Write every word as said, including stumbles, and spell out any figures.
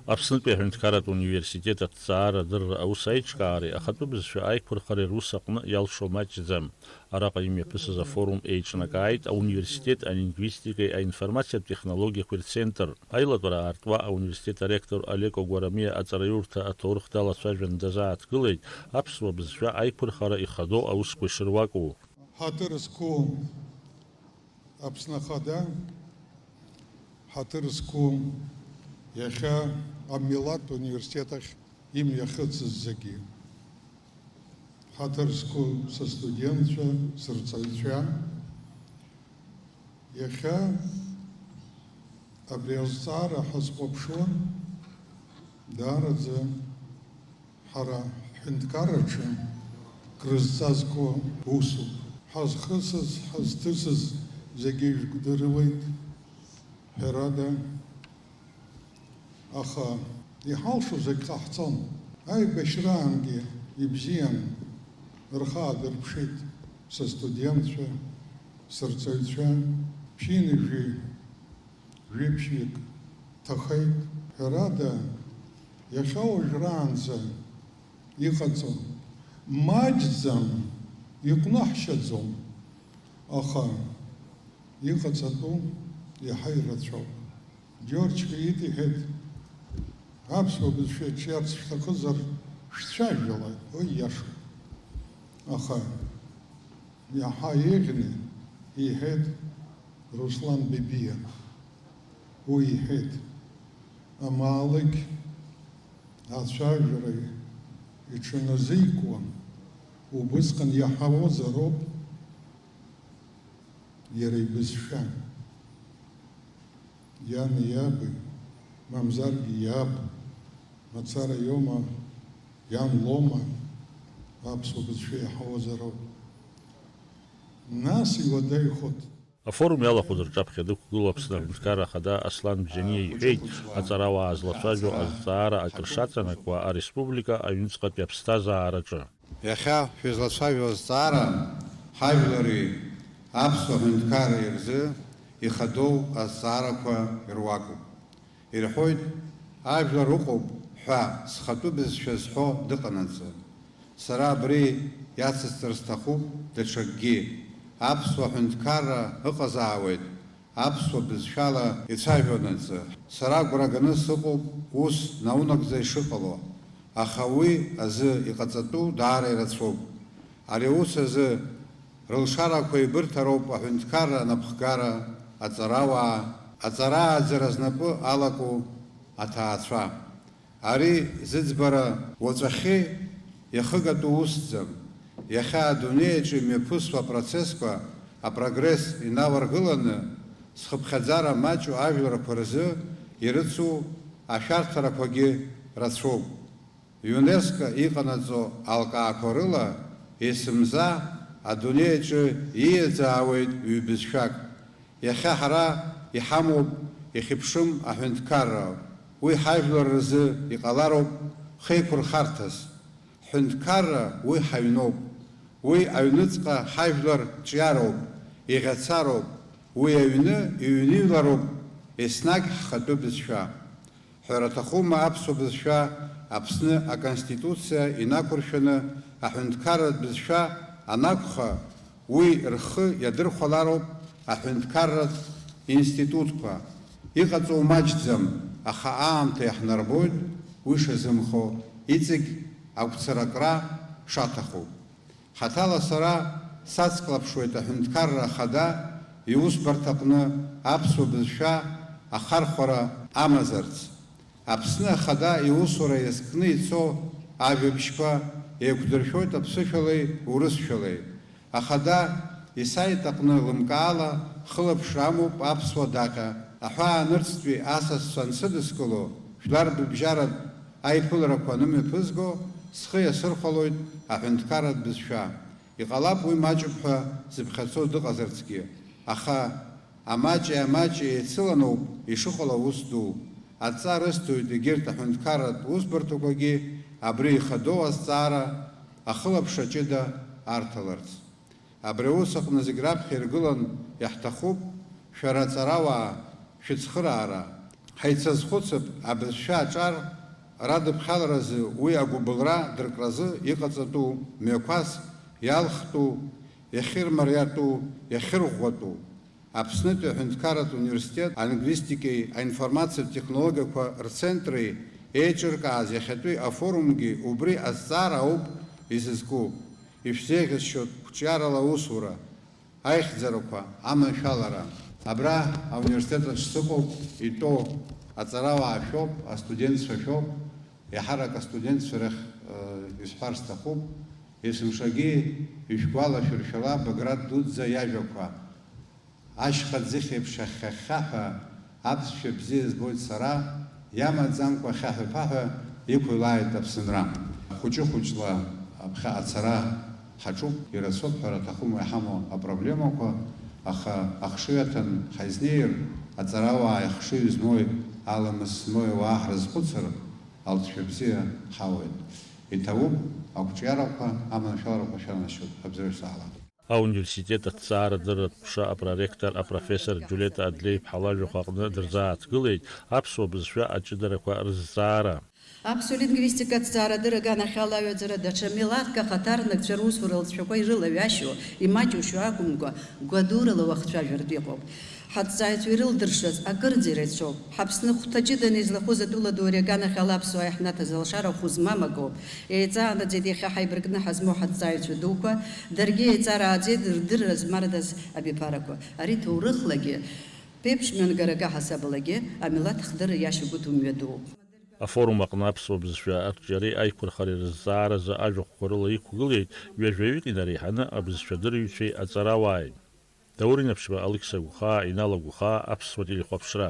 Аԥснытәи аҳәынҭқарратә университет аҭҵаара адырра аус аиҿкаареи ахатәы бызшәа аиқәырхареи рус аҟны иалшо маҷӡам. Араҟа имҩаԥысыз афорум еиҿнакааит ауниверситет алингвистикеи аинформациатә технологиақәеи рцентр. Аилатәара аартуа ауниверситет аректор Олеко Гәарамиа аҵараиурҭа аҭоурых далацәажәан дазааҭгылеит аԥсуа бызшәа аиқәырхара ихадоу аусқәа ишыруаку. Ҳаҭыр зқәу Аԥсны Ахада, ҳаҭыр зқәу иахьа амилаҭ университет ахь имҩахыҵыз зегьы, ҳаҭыр зқәу сыстудентцәа, сырҵаҩцәа, иахьа абри азҵаара ҳазхәаԥшуа, даараӡа ҳара ҳҳәынҭқарраҿы крызҵазкуа усуп. Ҳазхысыз, ҳазҭысыз зегьы ижәдыруеит, ҳәарада, аха иҳалшо зегь ҟаҳҵон. Аибашьраангьы ибзиан, рхы аадырԥшит сыстудентцәа, сырҵаҩцәа, ԥшьынҩажәи жәибжьҩык ҭахеит. Ҳәарада, иахьа уажәраанӡа иҟаҵо маҷӡам, иҟәнаҳшьаӡом, аха иҟаҵатәу иаҳа ирацәоуп. Џьорџь Криит иҳәеит, аԥсуа бызшәа иҿиарц шәҭахызар, шәцәажәалааит, уи иашоуп. Аха иаҳа еиӷьны иҳәеит Руслан Бебиа. Уи иҳәеит, амаалықь ацәажәара иҽаназикуа, убысҟан иаҳауазароуп иара ибызшәа. Иани иаби, мамзаргьы иаб, мацара иоума, иан лоума, аԥсуа бызшәа иаҳауазароуп. Нас иуадаҩхоит. Афорум иалахәыз рҿаԥхьа дықәгылоу Аԥсны Аҳәынҭқарра Ахада Аслан Бжьаниа иҳәеит, аҵарауаа злацәажәо азҵаара акыр шаҵанакуа ареспублика аҩныҵҟатәи аԥсҭазаараҿы. Иахьа шәызлацәажәо азҵаара ҳажәлари аԥсуа ҳәынҭқарреи рзы ихадоу азҵаарақәа ируакуп. Ирҳәоит, ажәлар ыҟоуп ҳәа зхатәы бызшәа зҳәо дыҟанаҵы. Сара абри иацысҵар сҭахуп даҽакгьы. Аԥсуа ҳәынҭқарра ыҟазаауеит аԥсуа бызшәала ицәажәонаҵы. Сара агәра ганы сыҟоуп ус наунагӡа ишыҟало, аха уи азы иҟаҵатәу даара ирацәоуп. Ари аус азы рылшарақәа еибырҭароуп аҳәынҭқарра анапхгара, аҵарауаа, аҵарааӡара знапы алаку аҭаацәа. Ари зыӡбара уаҵәахьы иахыгатәу усӡам. Иахьа адунеи аҿы имҩаԥысуа апроцессқәа апрогресс иналаргыланы, зхыԥхьаӡара маҷу ажәларқәа рзы ирыцу ашәарҭарақәагьы рацәоуп. ЮНЕСКО иҟанаҵо алкаақәа рыла есымза адунеи аҿы ииаӡаауеит ҩбызшәак. Иахьа ҳара иҳамоуп ихьыԥшым аҳәынҭқарра, уи ҳажәлар рзы иҟалароуп хеиқәырхарҭас. Ҳҳәынҭқарра уи ҳаҩноуп, уи аҩныҵҟа ҳажәлар ҿиароуп, иӷьацароуп, уи аҩны иҩныҩлароуп еснагь ҳхатәы бызшәа. Ҳәара аҭахума аԥсуа бызшәа Аԥсны Аконституциа инақәыршәаны аҳәынҭқарратә бызшәа анакәха, уи рхы иадырхәалароуп аҳәынҭқарратә институтқәа. Иҟаҵоу маҷӡам, аха аамҭа иаҳнарбоит уи шазымхо, иҵегь агәцаракра шаҭаху. Хаҭала сара сацклаԥшуеит аҳәынҭқарра ахада иусбарҭаҟны аԥсуа бызшәа ахархәара амазарц. Аԥсны ахада иусура иазкны ицо ажәабжьқәа еиқәдыршәоит аԥсышәалеи урысшәалеи. Ахада исайт аҟны лымкаала хылаԥшра амоуп аԥсуа даҟьа. Аҳәаанырцәтәи асасцәа ансыдыскыло, жәлар рыбжьаратә аиԥыларақәа анымҩаԥызго, схы иасырхәалоит аҳәынҭқарратә бызшәа. Иҟалап уи маҷуп ҳәа зыԥхьаӡо дыҟазарцгьы, аха амаҷи амаҷи еицыланоуп ишыҟало аус ду. Адҵа рысҭоит егьырҭ аҳәынҭқарратә усбарҭақәагьы абри ихадоу азҵаара ахылаԥшра ҷыда арҭаларц. Абри аус аҟны зегь раԥхьа иргылан иаҳҭахуп шәара аҵарауаа шәыцхыраара. Ҳаицазхәыцып абызшәа аҿар радыԥхьаларазы уи агәыбылра дыркразы иҟаҵатәу мҩақәас иалхтәу, иахьырмариатәу, иахьырӷәӷәатәу. Аԥснытәи аҳәынҭқарратә университет алингвистикеи аинформациатә технологиақәа рцентри еиҿыркааз иахьатәи афорумгьы убри азҵаара ауп изызку. Ишәзеиӷьасшьоит қәҿиарала аусура, аихьӡарақәа, аманшәалара. Абра ауниверситет аҿы сыҟоуп, итәоу аҵарауаа шәоуп, астудентцәа шәоуп, еиҳарак астудентцәа рахь, э, исҳәар сҭахуп, есымшагьы ишәгәалашәыршәала Баграт дуӡӡа иажәақәа. Ашьха ӡыхь еиԥш ахьхьа-хьхьаҳәа аԥсшәа бзиа збоит сара, иамаӡамкәа хьаҳәа-ԥаҳәа иқәылааит Аԥсынра. Хәыҷы-хәыҷла аԥхьа ацара ҳаҿуп, ирацәоуп ҳәара аҭахума иҳамоу апроблемақәа, аха ахшыҩ аҭан ҳаизнеир, аҵарауаа ахшыҩ змоуи аламыс змоуи ауаа ҳрызхәыцыр, алҵшәа бзиа ҳауеит. Иҭабуп, ақәҿиарақәа, аманшәаларақәа шәанашьоуп, абзиара шәзаҳалап. Ауниверситет аҭҵаарадырратә ҟәша апроректор апрофессор Џьулиета Адлеиԥҳа лажәахә аҟны дырзааҭгылеит аԥсуа бызшәа аҷыдарақәа рызҵаара. Аԥсуа лингвистика аҭҵаарадырра аганахьала аҩаӡара даҽа милаҭк ахаҭарнакцәа русура лҵшәақәа ирылаҩашьо, имаҷушьо акәымкәа, гәадурала уахцәажәартә иҟоуп. Ҳаҭҵааҩцәа ирылдыршаз акырӡа ирацәоуп. Ҳаԥсны хәҭа ҷыданы излахәыз атәыла ду ари аганахьала аԥсуаа иаҳнаҭаз алшара хәы змам акоуп. Еиҵаанаӡеит иахьа ҳаибаркны ҳазмоу ҳаҭҵааҩцәа дуқәа, даргьы еиҵарааӡеит рдырра змардаз абиԥарақәа. Ари ҭоурыхлагьы, ԥеиԥш мҩангарак аҳасабалагьы, амилаҭ хдырра иашьагәыҭу мҩадууп. Афорум аҟны аԥсуа бызшәа арҿиареи аиқәырхареи рызҵааразы ажәахәқәа рыла иқәгылеит ҩажәаҩык инареиҳаны абызшәадырҩцәеи аҵарауааи. Даур Инаԥшьба, Алықьса Гәхаа, Инал Агәхаа, Аԥсуа телехәаԥшра.